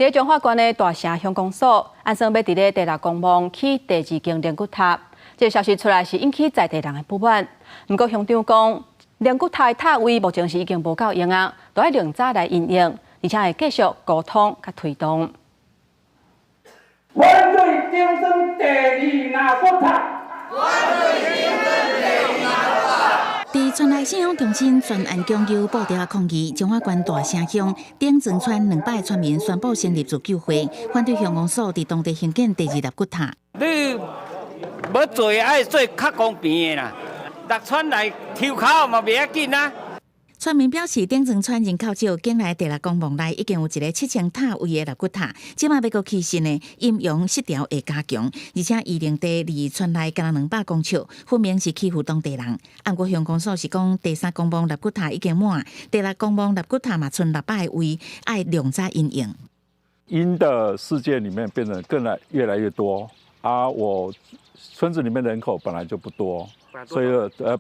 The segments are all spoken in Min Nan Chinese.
佇彰化縣的大城鄉公所，按算欲佇咧第六公墓起第二間靈骨塔。這個消息出來是引起在地人的不滿。毋過鄉長講，靈骨塔的塔位目前是已經無夠用啊，都愛另早來因應，而且會繼續溝通佮推動。反對頂裝第二納骨塔。佇村內信仰中心全案供求布條抗議，彰化縣大城鄉頂莊村200村民宣布成立自救會，反對鄉公所佇當地興建第二納骨塔。你欲做愛做較公平的啦，六村來抽跤嘛袂要緊啊。村民表示，頂莊村人口少，境內第六公墓內已經有一个7000塔位的納骨塔，這馬欲閣起新的，陰陽失調會加強，而且宜陵地離村內干焦200公尺，分明是欺負當地人。毋過鄉公所是講，第三公墓納骨塔已經滿，第六公墓納骨塔嘛賰600個位，愛量早因應。陰的世界裡面變得更來越來越多啊！我村子裡面人口本來就不多。所以，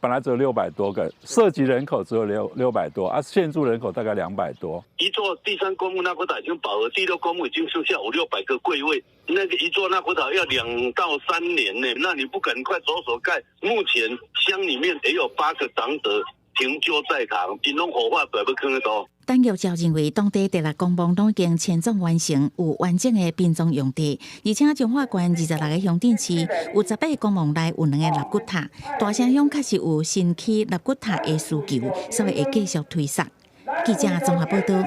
本來只有600多個，涉及人口只有600多，啊，現住人口大概200多。一座第三公墓納骨塔已經飽和，第六公墓已經剩下五六百個櫃位，那個一座納骨塔要2到3年呢，那你不趕快着手蓋？目前鄉裡面也有八個長者停柩在堂，𪜶攏火化擺不坑得多。陳玉照認為，當地第六公墓攏已經遷葬完成，有完整的殯葬用地，而且彰化縣26個鄉鎮市有18個公墓內有兩個納骨塔，大城鄉確實有新起納骨塔的需求，所以會繼續推捒。記者綜合報道。